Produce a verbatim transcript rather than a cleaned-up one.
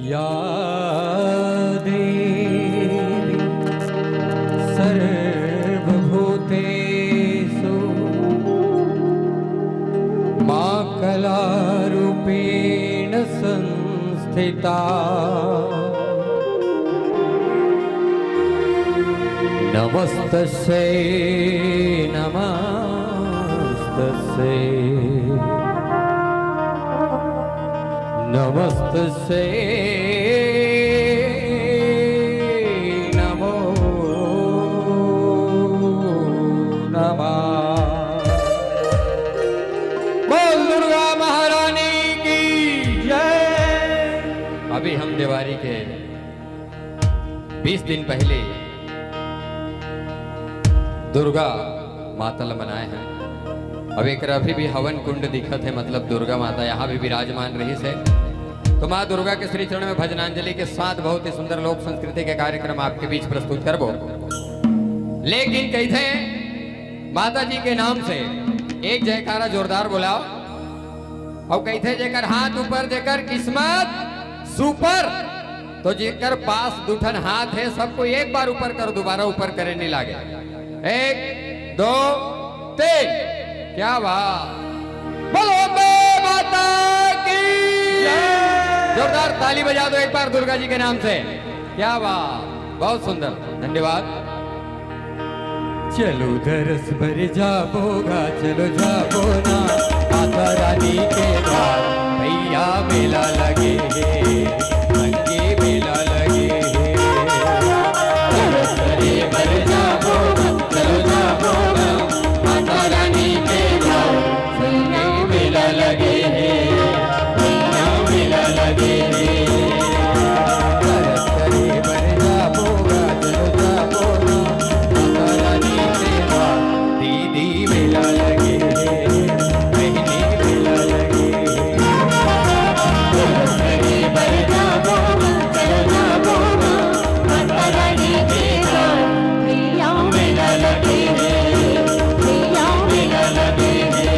या देवी सर्वभूतेषु मां कलारूपेण संस्थिता। नमस्तस्यै नमस्तस्यै नमस्तस्यै नमो नमः। बोल दुर्गा महारानी की जय। अभी हम देवारी के बीस दिन पहले दुर्गा माता ल मनाए हैं। अब एकरा अभी भी हवन कुंड दिखत है, मतलब दुर्गा माता यहाँ भी विराजमान रहिस है। तो माँ दुर्गा के श्री चरण में भजनांजलि के साथ बहुत ही सुंदर लोक संस्कृति के कार्यक्रम आपके बीच प्रस्तुत करबो। लेकिन कहिथे माता जी के नाम से एक जयकारा जोरदार बोलाओ। अउ कहिथे, जेकर हाथ ऊपर, जेकर किस्मत सुपर, तो जेकर पास दू ठन हाथ है, सबको एक बार ऊपर कर, दोबारा ऊपर करे नहीं लागे। एक, दो, तीन। क्या बात। बोलो अम्बे माता की। जय। जोरदार ताली बजा दो एक बार दुर्गा जी के नाम से। क्या बात, बहुत सुंदर, धन्यवाद। चलो दरस बर जाबो गा, चलो जाबो ना, माता रानी के द्वार। भैया मेला लगे हे, संगी मेला लगे हे। दरस करे बर जाबो गा, चलो जाबो ना, माता रानी के द्वार। संगी मेला लगे हे, भैया मेला लगे हे। दरस करे बर जाबो गा, चलो जाबो ना, माता रानी के द्वार। दीदी मेला लगे हे, बहिनी मेला लगे हे। दरस करे बर जाबो गा, चलो जाबो ना, माता रानी के द्वार। भैया मेला लगे हे, भैया मेला लगे हे।